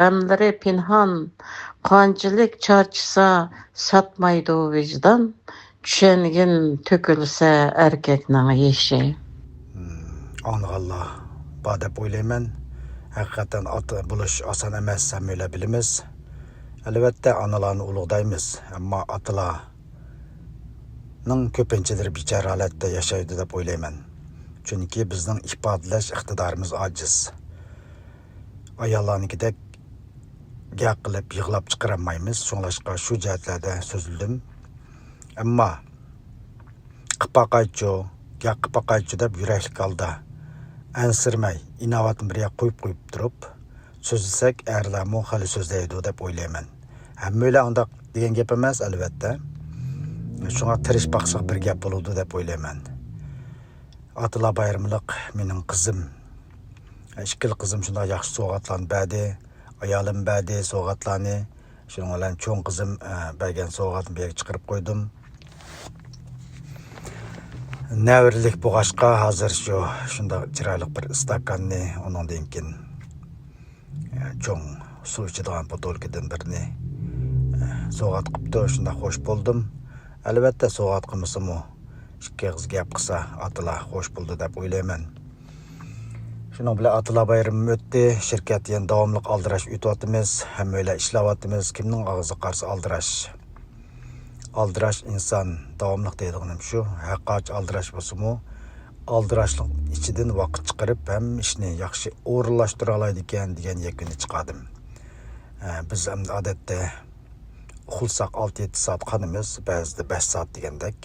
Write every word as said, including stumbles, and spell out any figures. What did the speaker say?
غەملىرى پىنھان، قانچىلىك چارچىسا، ساتمايدۇ ۋىجدان، چۈشەنگىن تۆكۈلسە ئەركەكنىڭ يېشى. ئاڭلىغانلار بار دەپ ئويلايمەن. ھەقىقەتەن ئاتا بولۇش ئاسان ئەمەس، ھەممەيلەن بىلىمىز. ئەلۋەتتە، ئانىلارنى ئۇلۇغدايمىز، ئەمما ئاتىلارنىڭ كۆپىنچىلىرى بىچارە ھالەتتە ياشايدۇ دەپ ئويلايمەن. چۈنكى بىزنىڭ ئىپادىلەش ئىقتىدارىمىز ئاجىز. ئاياللارنىڭكىدەك گەپ قىلىپ يىغلاپ چىقىرالمايمىز. شۇڭلاشقا شۇ جەھەتلەردە سۆزلىدىم. ئەمما قىپاقايچۇ، گەپ قىپاقايچۇ دەپ يۈرەكلىك ھالدا ئەنسىرىمەي، ئىناۋەتنى بىر يەرگە قويۇپ قويۇپ تۇرۇپ سۆزلىسەك، ئەرلەرمۇ خېلى سۆزلەيدۇ دەپ ئويلايمەن. ھەممەيلەن ئانداق دېگەن گەپ ئەمەس، ئەلۋەتتە. شۇڭا تىرىشىپ باقساق بىر گەپ بولىدۇ دەپ ئويلايمەن. ئاتىلار بايرىملىق مېنىڭ قىزىم، ئىككىلا قىزىم شۇنداق ياخشى سوۋغاتلارنى بەردى. ئايالىم بەردى سوۋغاتلارنى. شۇنىڭ بىلەن چوڭ قىزىم، ئە، بەرگەن سوۋغاتنى بۇ يەرگە چىقىرىپ قويدۇم. نەۋرىلىك بولغاچقا، ھازىر شۇ شۇنداق چىرايلىق بىر ئىستاكاننى، ئۇنىڭدىن كېيىن، ئە، چوڭ سۇ ئىچىدىغان بوتۇلكىدىن بىرنى، ئە، سوۋغات قىپتۇ. شۇنداق خوش بولدۇم. ئەلۋەتتە، سوۋغات قىلمىسىمۇ، ئىككى ئېغىز گەپ قىلسا، ئاتىلار خوش بولىدۇ دەپ ئويلايمەن. شۇنىڭ بىلەن ئاتىلار بايرىمى ئۆتتى. شىركەت يەنە داۋاملىق ئالدىراش ئۆتۈۋاتىمىز. ھەممەيلەن ئىشلەۋاتىمىز. كىمنىڭ ئاغزىغا قارىسا ئالدىراش. ئالدىراش ئىنسان، داۋاملىق دەيدىغىنىم شۇ. ھەرقانچە ئالدىراش بولسىمۇ، ئالدىراشلىق ئىچىدىن ۋاقىت چىقىرىپ، ھەممە ئىشنى ياخشى ئورۇنلاشتۇرالايدىكەن دېگەن يەكۈننى چىقاردىم. ئە، بىز ئەمدى ئادەتتە ئۇخلىساق ئالتە يەتتە سائەت قانىمىز، بەزىدە بەش سائەت دېگەندەك.